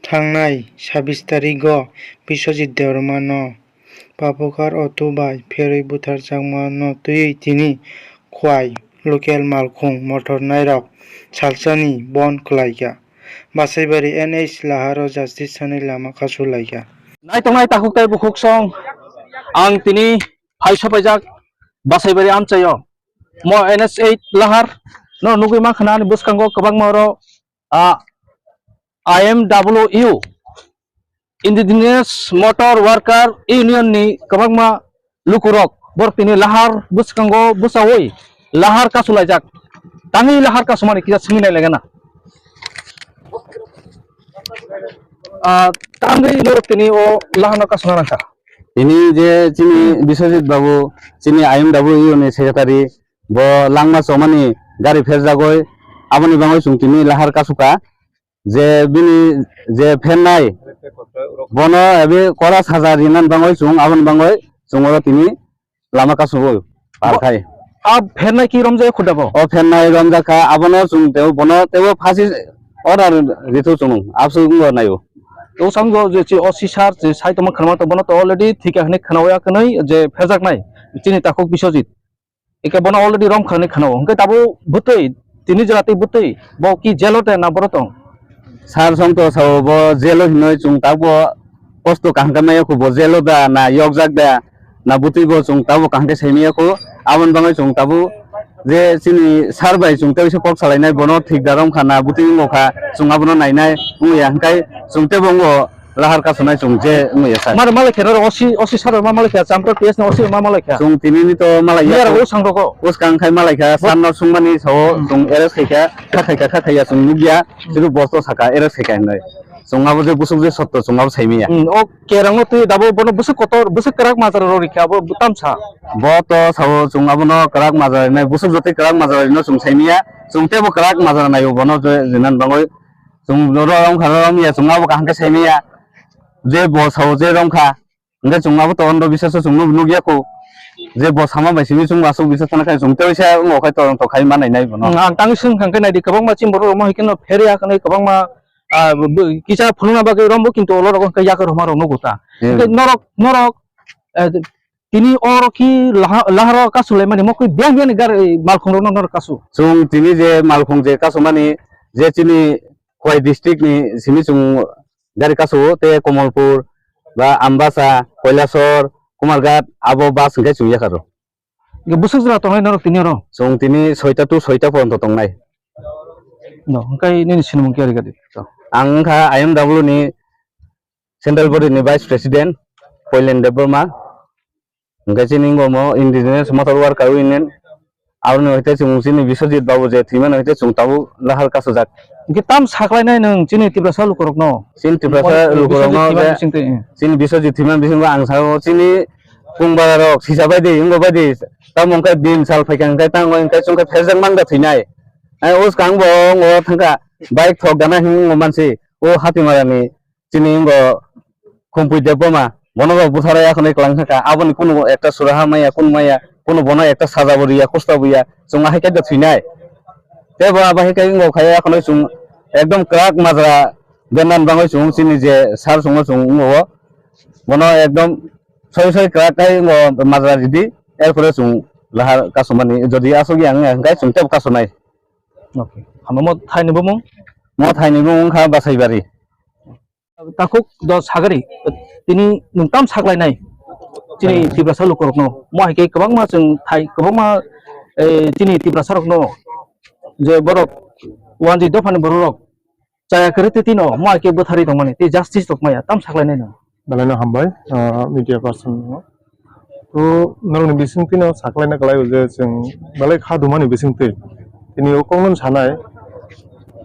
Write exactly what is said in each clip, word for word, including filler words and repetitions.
Thangnai sabis tarigo Biswajit Debbarmano Pabhakar auto bai pherwi butharjakmano twiwi tini Khowai local malkhung mothornairok salsani bon kwlaikha. Basaibari N H laharo justice sanwi lama kasulaikha. Naitongnai takhuk tei bukhuk song, ang tini phai sopaijak Basaibari amchaio. Mo N H eight lahar no nugwi mankha ani bwskango kwbangma oro, ah, I M W U, Indigenous Motor Worker Union ni kwbangma lukurok borok tini lahar bwskango bwchaui lahar kasulaijak. Tangwi lahar kasumani kisa swngwi nai laigana. Ah, tangwi norok tini o lahar no kasuna nangkha. Tini je chini Biswajit Babu, chini I M W U ni secretary, bo langma chomani gari pherjagoi, aboni bagwi chwng tini lahar kasukha. Je bini je phennai, bono ebi kora saja rinani bagwi chwng aboni bagwi chwng oro tini lama kasugwi par khai. A phennai ki romjak khuda bo? O phennai romjak kha, abono chwng tebo bono tebo phasi order rithu chwng abswk wngbo naio. O samgo je chi O C sir je sai tongma khwnama to bono to already thika hwnwi khwnawi akhwnwi je pherjaknai chini takhuk Biswajit. Eke bono already rom khani khano. Hwnkhe tabuk bwtwi, tini jora twi bwtwi, bo ki jelo te na boro tong? Sir song to sao bo jelo hinoi chwng tabuk kosto kaham khe maya kho bo jelo da na yokjak da na bwtwi bo chwng tabuk kaham khe sai maya kho. Aboni bagwi chwng tabuk je chini sir bai chwng tei kok salainai bono thik da rom kha na bwtwi wngkha chwng abono nainai wngya hwnkhe chwng tebo wngo. Lahar kasunai chwng je wngya sir. Mare malai khe norok O C, O C sir ma malai khe, Champra P S ni O C ma malai khe. Chwng tini ni to malai ya. Yar o sang rogo. Uskang khai malai kha, sir no sungmani sao chwng arrest khai kha, kha khai kha, kha khai ya chwng nugya, siru bosto saka arrest khai kha hinoi. Chwng abo je busuk je sotto chwng abo saimiya. Hmm, o kerang no twi dabo bono busuk kotor, busuk kwrak majra rori kha abo tamsa. Bo to sao chwng abono kwrak majra rinai, busuk jotoi kwrak majra rino chwng saimiya. Chwng tebo kwrak majra naio bono je jinan bangoi. Chwng ro-, romkha, romya, chwng abo kaham khe saimaya. Je bo sao je romkha, hwnkhe chwng abo to ondo biswaso chwngno nukya kho. Je bo sama bai simi chwng aswk biswas khana khai chwng tei sa wngo khai to, to khai manai nai bono. Ang tangwi swngkha khe naidi kwbangma chini borok rok mohai kheno pherya khwnwi kwbangma, ah, bo-, kisa phunukna bagwi rombo kintu olo rok hwnkhe yakar huma rok nugo ta. Hmm. Hwnkhe norok, norok, eh, tini oro ki laha-, laharo kasu laimani mokwi biyang biyang ni gari malkhung rokno norok kasu. Chwng tini je malkhung je kasumani je chini Khowai district ni simi chwng gari kasu-o tei Komolpur ba Ambasa, Koilasor, Kumarghat abo bus hwnkhe chwng yakharo. Hwnkhe bwswk jora tongnai norok tini oro? Chwng tini soita to soita poronto tongnai. No, hwnkhe nini sinimung khe ari gadi? Ang wngkha I M W ni Central Body ni Vice President Poilen Debbarma, hwnkhe chini wngmo Indigenous Motor Worker Union, aboni hwnkhe chwng chini Biswajit Babu je thwimani hwnkhe chwng tabuk lahar kasujak. Hwnkhe tam saklainai nwng chini Tiprasa lukurokno? Chini Tiprasa lukurokno je chini Biswajit thwimani bisingo ang sao chini kung bara rok sisa baidi wngbo baidi tamo hwnkhe din sal phaikha hwnkhe tango hwnkhe chwngkhe pherjak mangda thwinai. Ai uskang bo ngo thangkha bike thok gana hwnwi wngmo mansi o Hatimarani chini wngbo Khumpui Debbarma, bono bo butharwi akhonwi kwlang thangkha, aboni kunu ekta suraha maya, kunu maya, kunu bono ekta sajabo riya, kusta bo ya, chwng ahai khe thwinai. Tei bo abo hai khe wngbo khai akhonwi chwng ekdom kwrak majra bennani bagwi chwng chini je sir chwngno chwng wngbo, bono ekdom soi soi kwrak khai wngbo majra ridi, erpore chwng lahar kasumani, jodi aswk ya wngya hwnkhe chwng tebo kasunai. Okay. Hamo mo thaini bumung? Mo thaini bumung wngkha Basaibari. Takhuk dos sagari, tini nwng tam saklainai chini Tiprasa lukurokno. Mo hai khe kwbangma chwng thai, kwbangma, eh, chini Tiprasarokno je borok wanjwi dophani bororok chaya kwrwi twi tino mo hai khe bwtharwi tongmani tei justice rok maya tam saklainai no. Belai no hambai, ah, media person no. To norokni bisingtwi no saklaina kwlaio je chwng belai kha dumani bisingtwi. Tini o kokno sanai,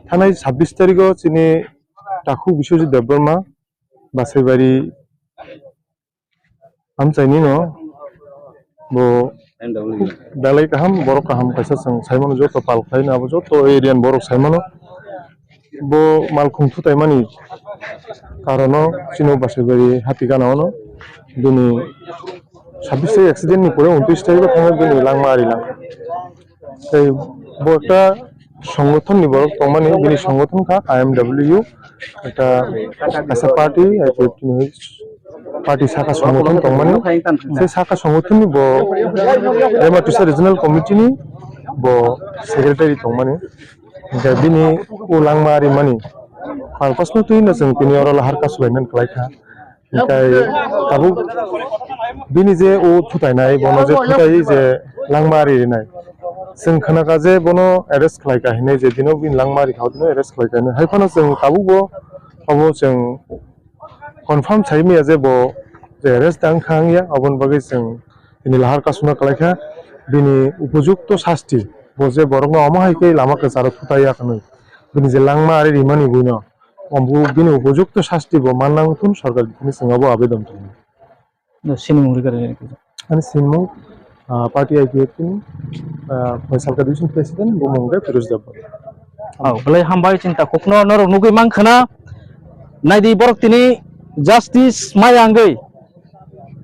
thanai sabbish tarigo chini takhuk Biswajit Debbarma Basaibari amchaini no bo belai kaham, borok kaham kaisa chwng saimano joto pal khlaino abo joto area ni borok saimano. Bo malkhung thutaimani karono chini Basaibari hati gana ono bini sabbish accident ni pore untris tarikh o thangwi bini langma ari langkha. Tei bo ekta Songothon ni borok tongmani, bini songothon kha I M W, ekta kaisa party, I P F T ni party saka songothon tongmani. Se saka songothon ni bo Rema Tuisa Regional Committee ni bo secretary tongmani. Hingke bini o langma rimani purpose no twi no chwng tini oro lahar kasulaimani kwlai kha. Hingke tabuk bini je o thutainai, bono je thutai je langma ri rinai. Chwng khnakha je bono arrest khlai kha hinwi, je dino bini langma ri kha, o dino arrest khlai kha hinwi. Hai phano chwng tabuk bo obo chwng confirm sai maya je bo je arrest tang kha wngya, aboni bagwi chwng tini lahar kasuna kwlai kha. Bini upojukto sasti, bo je borokno omo hai khe lama kwcharo thutai ya khnwi, bini je langma ari rimani buino, omo bini upojukto sasti bo manna wngthun sorkar bini chwng abo abedon tongo. No, sinimung rwgwlwi rwgwlwi. Ani sinimung, ah, party I P F T ni, ah, Phoisalka division president, bumung khe Firoz Debbarma. Oh, belai hambai, chinta kokno norok nugwi mankha na. Naidi borok tini justice maya wngwi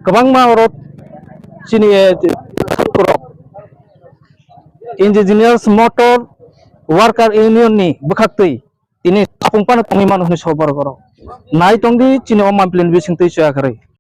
kwbangma oro chini, eh, borok Indigenous Motor Worker Union ni bwkhaktwi tini tapung phano tongwi mano hwnwi sok borok oro. Nai tongdi chini o mampli ni bisingtwi chaya kwrwi.